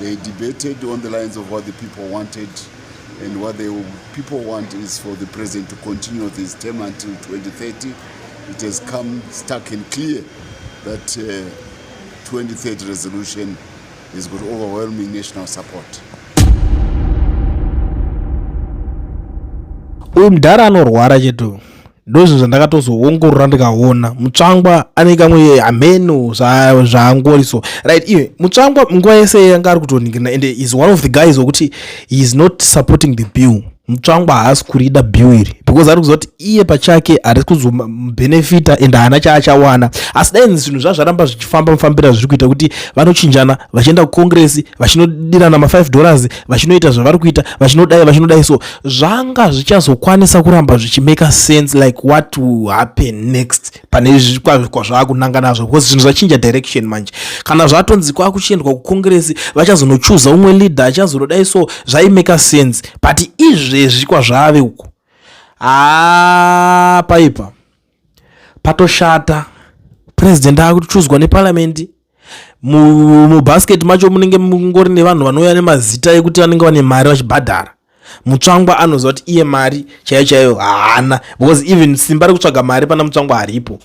They debated on the lines of what the people wanted, and what the people want is for the president to continue with his term until 2030. It has come stark and clear that 2030 resolution has got overwhelming national support. Uyu mudhara anorwara chete. Ndozvinhu zvandakatozoongorora ndikaona Mutsvangwa ane kamwe hameno zvaangori. So right, iwe Mutsvangwa nguva yese yanga ari kutoningirina, and is one of the guys wekuti he is not supporting the bill. Mutsvangwa haasi kurida bill iri because ari kuziva kuti iye pachake hari kuzobenefita and haana chaachawana. Asi dai zvinhu zvazvaramba zvichifamba mufambira zviri kuita kuti vanochinjana vachienda kucongress, vachinodirana ma5 dollars, vachinoita zvavari kuita, vachinodai, vachinodai, so zvanga zvichazokwanisa kuramba zvichimaka sense, like what will happen next pane kwazvaakunanga nazvo, because zvinhu zvachinja direction manje. Kana zvatonzi kwakuchiendwa kucongress, vachazonochuza umwe leader achazonodai, so zvaimaka sense. But izvezvi kwazvave uku, haa, paipa patoshata. President akuchuzwa neparliament. Mubasket macho munenge mungori nevanhu vanouya nemazita ekuti vanenge vane mari vachibhadhara. Mutsvangwa anoziva kuti iye mari chaiyo chaiyo haana, because even simba rekutsvaga mari pana Mutsvangwa haripo.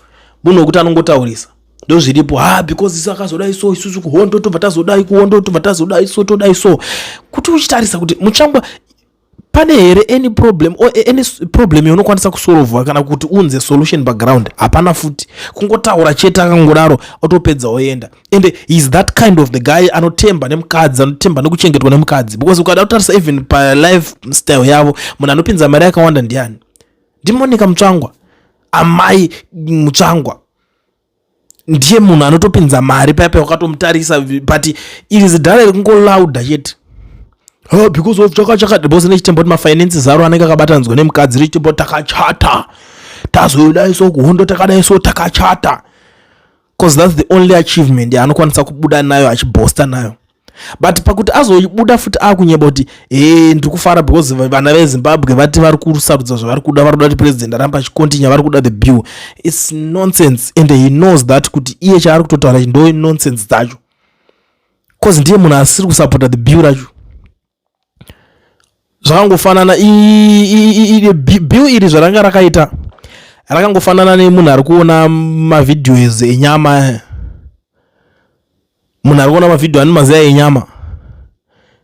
Munhu wekuti anongotaurisa, ndozviripo. Ha, because isu akazodai, so isusu kuhondo tobva tazodai, kuhondo tobva tazodai, so todai. So kuti uchitarisa kuti Mutsvangwa pane here any problem or any problem yaunokwanisa kusolva kana kuti unze solution background, hapana futi. Kungotaura chete, akangodaro otopedza oenda. And is that kind of the guy anotemba nemukadzi, anotemba nekuchengetwa nemukadzi, because ukada kutarisa even palifestyle yavo, munhu anopinza mari yakawanda ndiani? NdiMonica Mutsvangwa. Amai Mutsvangwa ndiye munhu anotopinza mari paya paya wakatomutarisa. But iri zidhara iri kungolauda chete. Oh, because of chaka chaka, because nechitembo kuti mafinances aro anenge akabatanidzwa nemukadzi, richitembo takachata, tazodai, so kuhondo takadai, so takachata, because that's the only achievement yaanokwanisa kubuda nayo achiboasta nayo. But pakuti azobuda futi akunyeba kuti, "E, ndiri kufara because vana veZimbabwe vati vari kusarudza zvavari kuda, vari kuda kuti president aramba achicontinue, vari kuda the bill," it's nonsense. And he knows that kuti iye chaari kutotaura ndo nonsense dzacho, because ndiye munhu asiri kusapota the bill racho. Zvakangofanana, bill iri zvaranga rakaita rakangofanana nemunhu ari kuona mavideos enyama. Munhu ari kuona mavhidhio ane maziya enyama,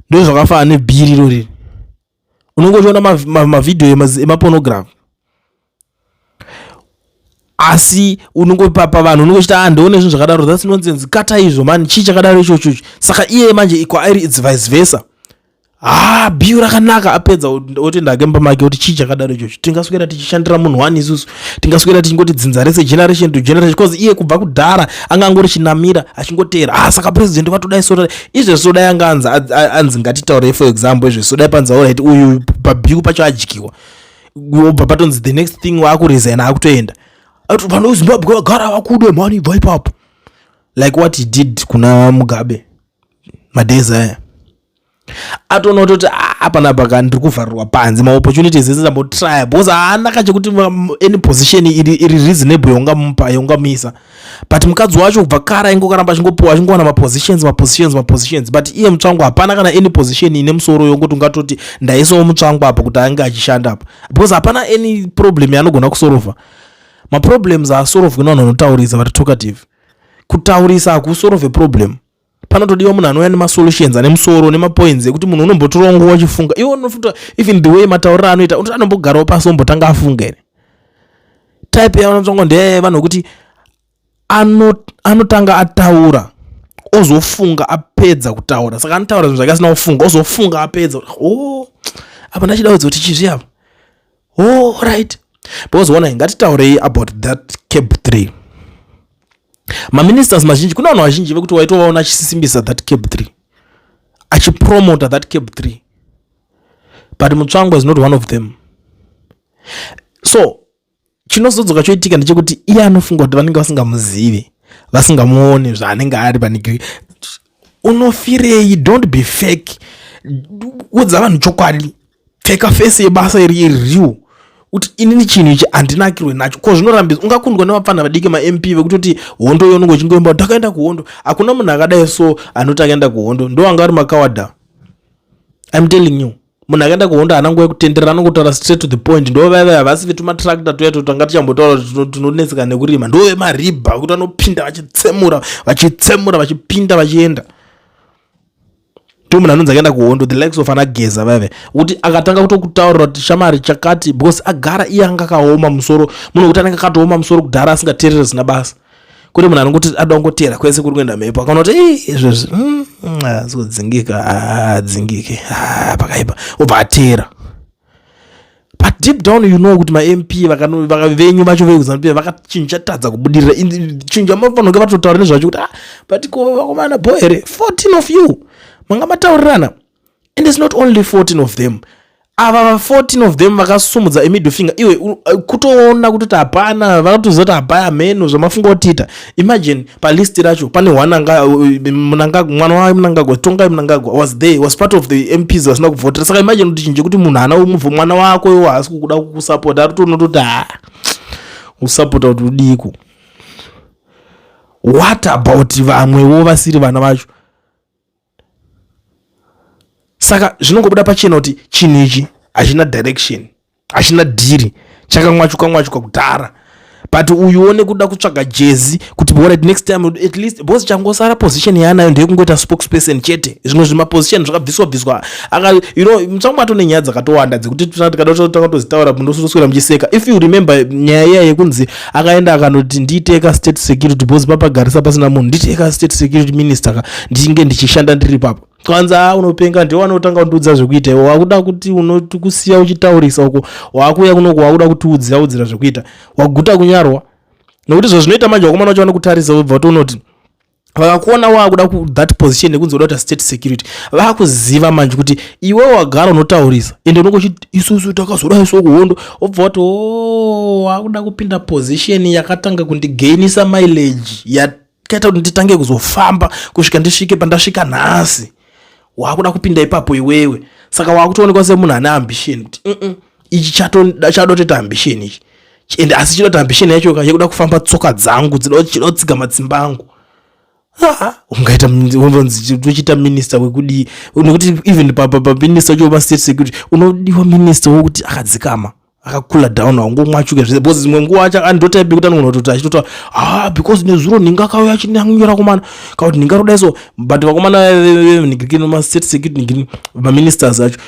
ndo zvakafanana nebill irori. Unenge uchiona mavhidhio emapornography, asi unongopapa vanhu unenge uchiti, "Ah, ndione zvinhu zvakadaro, that's nonsense, kata izvo mani, chii chakadaro ichocho?" Saka iye manje kwaari it's vice versa. Ha, bill rakanaka, apedza otoenda ake mumba make kuti, "Chii chakadaro ichocho? Tingaswera tichishandira munhu wani isusu? Tingaswera tichingoti dzinza rese, generation to generation?" Because iye kubva kudhara anga angori chinamira achingoteera. Ah, saka president vatodai, so izvezvi sodai anga anzi ngatitaurei, for example, izvezvi sodai panzi, alright, uyu pabill pacho adyiwa, obva patonzi the next thing waakuresigna, akutoenda, vanhu veZimbabwe vagara vakude mani, ibva ipapo, like what he did kuna Mugabe madays aya. Atoona kutoti, "Ah, panapa ka ndiri kuvharirwa panze, maopportunities ese ndambotrya," because haana kachekuti any position iri reasonable yaungamupa, yaungamuisa. But mukadzi wacho kubva kare aingokaramba achingopiwa, achingowana mapositions, mapositions, mapositions. But iye Mutsvangwa hapana kana any position ine musoro yongoti ungatoti ndaisawo Mutsvangwa apa kuti ange achishanda apa, because hapana any problem yaanogona kusolva. Maproblems haasolvwi nevanhu vanotaurisa, vari talkative. Kutaurisa hakusolve problem. Panotodiwa munhu anouya nemasolutions ane musoro, nemapoints ekuti munhu unombotorawo nguva uchifunga. Iwe unofuta, even the way matauriro anoita, unoti anombogarawo pasi ombotanga afunga here? Type yavanotsvangwa ndeye vanhu vekuti anotanga ataura, ozofunga apedza kutaura. Saka anotaura zvinhu zvake asina kufunga, ozofunga apedza, "Oh, apa ndachida kudza kuti chizvi apa." Oh, right, because ona, ngatitaurei about that CAB 3. Maministers mazhinji, kuna vanhu vazhinji vekuti waitovaona achisimbisa that CAB 3, achipromota that CAB 3, but Mutsvangwa is not one of them. So chinozodzoka choitika ndechekuti iye anofunga kuti vanenge vasingamuzivi, vasingamuoni zvaanenge ari panigiri. Unofirei? Don't be fake. Udza vanhu chokwadi. Pfeka face yebasa iri real. Kuti inini chinhu ichi handinakirwe nacho, ko zvinorambidzwa. Ungakundwa nevapfana vadiki maMP vekutoti hondo iyo unonge uchingoimba kuti takaenda kuhondo. Hakuna munhu akadai so anoti akaenda kuhondo, ndo anga ari makawada. I'm telling you, munhu akaenda kuhondo haana nguva yekutenderera, anongotaura straight to the point. Ndo vaiva havasi vetumatractor tuya tanga tichambotaura kuti tinonetseka nekurima, ndo vemaribha kuti vanopinda vachitsemura, vachitsemura, vachipinda, vachienda. Ndo munhu anonzi akaenda kuhondo, the likes of anaGeza vaive kuti akatanga kutokutaurira kuti shamari chakati, because agara iye anga akaoma musoro. Munhu wekuti anenge akatooma musoro kudhara, asingateereri zina basa, kune munhu anongoti ada kungoteera kwese kuri kuenda mhepo, akaona kuti izvezvi sikudzingika, adzingike, pakaipa, obva ateera. But deep down you know kuti maMP venyu vacho vekuZANU PF vakachinhu chatadza kubudirira, chinhu chamunofanira kunge vatotaura nezvacho kuti, ah, but ko vakomana bo here, 14 of you manga mataurirana. And it's not only 14 of them. Ava 14 of them vakasumudza emiddle finger, iwe kutoona kutoti hapana, vakatoziva kuti hapaya mheno zvamafunga kutiita. Imagine palist racho pane one anga mwana waMnangagwa, Tongai Mnangagwa, was there, was part of the MPs vasina kuvhotera. Saka imagine kuti chinhu chekuti munhu ana mwana wako iwo haasi kukuda kukusapota, ari kutoona ha usapota kuti udiko. What about vamwewo vasiri vana vacho? Saka zvinongobuda pachena kuti chinhu ichi hachina direction, hachina dhiri, chakamwachuka mwachuka kudhara. But uyuwo nekuda kutsvaga jezi kuti alright, next time at least, because changosara position yaanayo ndeyekungoita spokesperson chete. Zvimwe zvimaposition zvakabviswa bviswa. Mutsvangwa atone nyaya dzakatowanda dzekuti tikada tozitaura mundoswera muchiseka. If you remember nyaya iya yekunzi akaenda akanoti, "Ndiiteka state security because papagarisa pasina munhu, ndiiteka state security minister ka, ndichinge ndichishanda ndiri papo." Kwanza unopenga, ndiwe wanotanga kundiudza zvekuita iwe. Wakuda kuti unotikusiya uchitaurisa uko, wakuuya kunoku wakuda kutiudzira udzira zvekuita, waguta kunyarwa. Nokuti zvazvinoita manje, vakomana vacho vanokutarisa, wobva watonoti vakakuona wakuda that position yekunzi uda kuita state security, vakuziva manje kuti iwe wagara unotaurisa, ende unonge uchiti isusu takazodai so kuhondo, wobva wati o wakuda kupinda position yakatanga kundigainisa mileage, yakaita kuti nditange kuzofamba kusvika ndisvike pandasvika nhasi. Wakuda kupinda ipapo iwewe, saka wakutoonekwa semunhu ane ambition kuti ichi chada kutoita ambition ichi, ende asi chida kuti ambition yacho yekuda kufamba tsoka dzangu dzida chida kutsiga matsimba angu. Ungaita tochiita minister wekudii? Nekuti even paminister wacho wemastate security unodiwa minister wokuti akadzikama, akakula down, haungomwachuke zvese, because dzimwe nguva acha andotaipi kuti anogona kutoti achitota, ah, because nezuro nhinga akauya achinyora komana kana kuti nhinga rodai so. But vakomana nhingi mastate security, nhingi maministers acho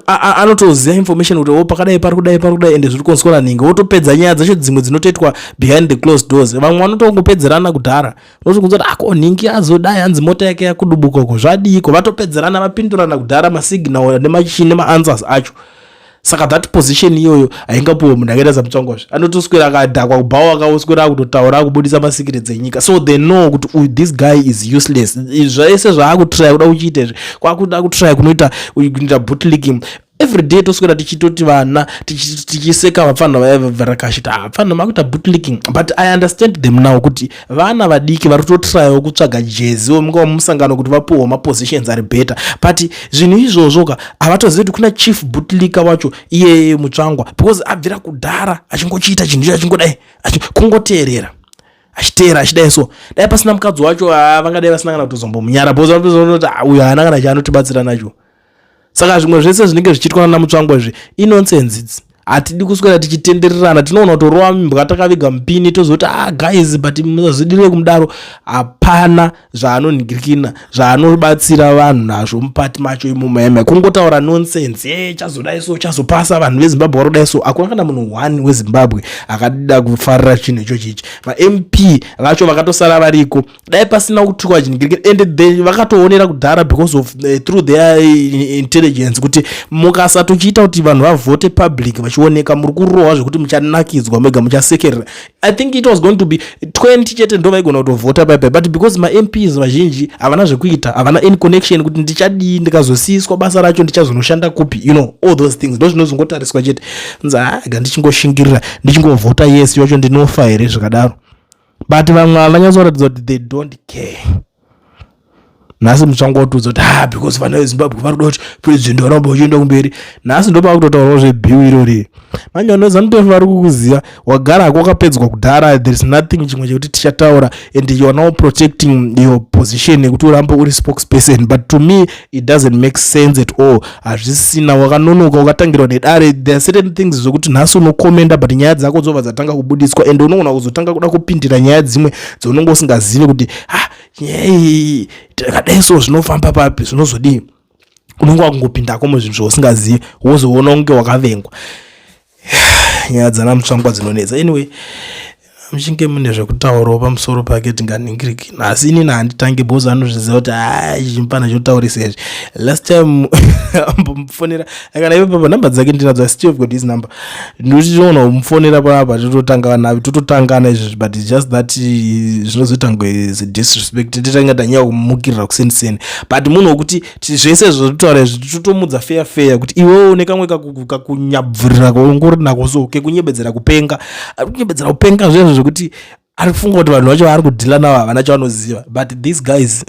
anotoziva information kuti o pakadai, pari kudai, pari kudai, ende zviri kuonzwa nhingi, wotopedza nyaya dzacho. Dzimwe dzinotoitwa behind the closed doors, vamwe vanotongopedzerana kudhara. Unotokunzwa kuti ako nhingi azodai, hanzi mota yake yakudubuka uko, zvadiko, vatopedzerana, vapindurana kudhara masignal nemachii nemaanswers acho. Saka that position iyoyo haingapuwe munhu akaita saMutsvangwazve, anotoswera akadhakwa kubhawa, akaswera akutotaura, akubudisa masecrets enyika. So they know kuti this guy is useless. Zvese zvaakutrya kuda kuchiita izvi, kwakuda kutrya kunoita kuita bootlicking every day. Toswera tichitoti vana tichiseka vapfana varakashita, vapfana makuita bootlicking. But I understand them now kuti vana vadiki vari kutotryawo kutsvaga jezi wemungava mumusangano kuti vapuhwa mapositions ari better. But zvinhu izvozvo ka, havatozivi kuti kuna chief bootlicker wacho iyeye Mutsvangwa, because abvira kudhara achingochiita chinhu icho, achingodai, kungoteerera, achiteera, achidai. So dai pasina mukadzi wacho, vangadai vasina kana kutozombomunyara, because vanotozonoti uyu haana kana chaanotibatsira nacho. Saka zvimwe zvese zvinenge zvichiitwa nana Mutsvangwa izvi inonsense idzi. Hatidi kuswera tichitendererana, tinoona kutorova mbwa takaviga mupini, tozoti, ah guys, but musazvidirire kumudaro. Hapana zvaanonhingirikina zvaanobatsira vanhu nazvo mupati macho imomo, kungotaura nonsense e chazodai so, chazopasa, vanhu veZimbabwe varodai so. Hakuna kana munhu one weZimbabwe akada kufarira chinhu ichochi ichi. MaMP vacho vakatosara variko, dai pasina kutukwa chinhingirikina, and they vakatoonera kudhara because of through their intelligence kuti mukasatochiita kuti vanhu vavhote public vachioneka, muri kurohwa zvekuti muchanakidzwa mega, muchasekerera. I think it was going to be 20 chete ndo vaigona kutovhota paipai, but because maMPs vazhinji havana zvekuita, havana any connection kuti ndichadii, ndikazosiyiswa basa racho ndichazonoshanda kupi, all those things ndo zvinozongotariswa chete. Nzi aga ndichingoshingirira, ndichingovhota yes yacho, ndinofa here zvakadaro? But vamwe havanyatsoratidza kuti they don't care. Nhasi Mutsvangwa watiudza kuti, ah, because vana veZimbabwe vari kuda kuti president varamba vachienda kumberi. Nhasi ndopakutotaurawo zvebill irori. Manje vanhu veZANU PF vari kukuziva, wagara hako, wakapedzwa kudhara. There is nothing chimwe chekuti tichataura, and you are now protecting your position yekuti urambe uri spokesperson, but to me it doesn't make sense at all. Hazvisina, wakanonoka, wakatangirwa nedare. There are certain things zvokuti nhasi unokomenda, but nyaya dzako dzobva dzatanga kubudiswa, and unogona kuzotanga kuda kupindira nyaya dzimwe dzaunonge usingazivi kuti, ah, nyaya iyi takadai so zvinofamba papi, zvinozodii. Unonge wakungopindako muzvinhu zvausingazivi, wozoona kunge wakavengwa. Nyaya dzana Mutsvangwa dzinonetsa. Anyway, muchinge mune zvekutaurawo pamusoro pake, tinganingiriki. Nhasi inini handitangi because anozviziva kuti ha, chimupana chotaurisa izvi. Last time ambomufonera kana ive papa, namba dzake ndinadzo. I still have got his number. Ndinochiona kumufonera panapa, tototanga tototangana izvozvi, but just that zvinozoita kunge disrespect, titanga tanyanya kumukirira kuseniseni. But munhu wekuti zvese zvototaura izvi, totomudza fair fair kuti iwewo une kamwe kakunyabvurira kaungori nako, so kekunyebedzera kupenga, ari kunyebedzera kupenga zvezvo zvekuti ari kufunga kuti vanhu vacho vaari kudhila navo havana chavanoziva. But these guys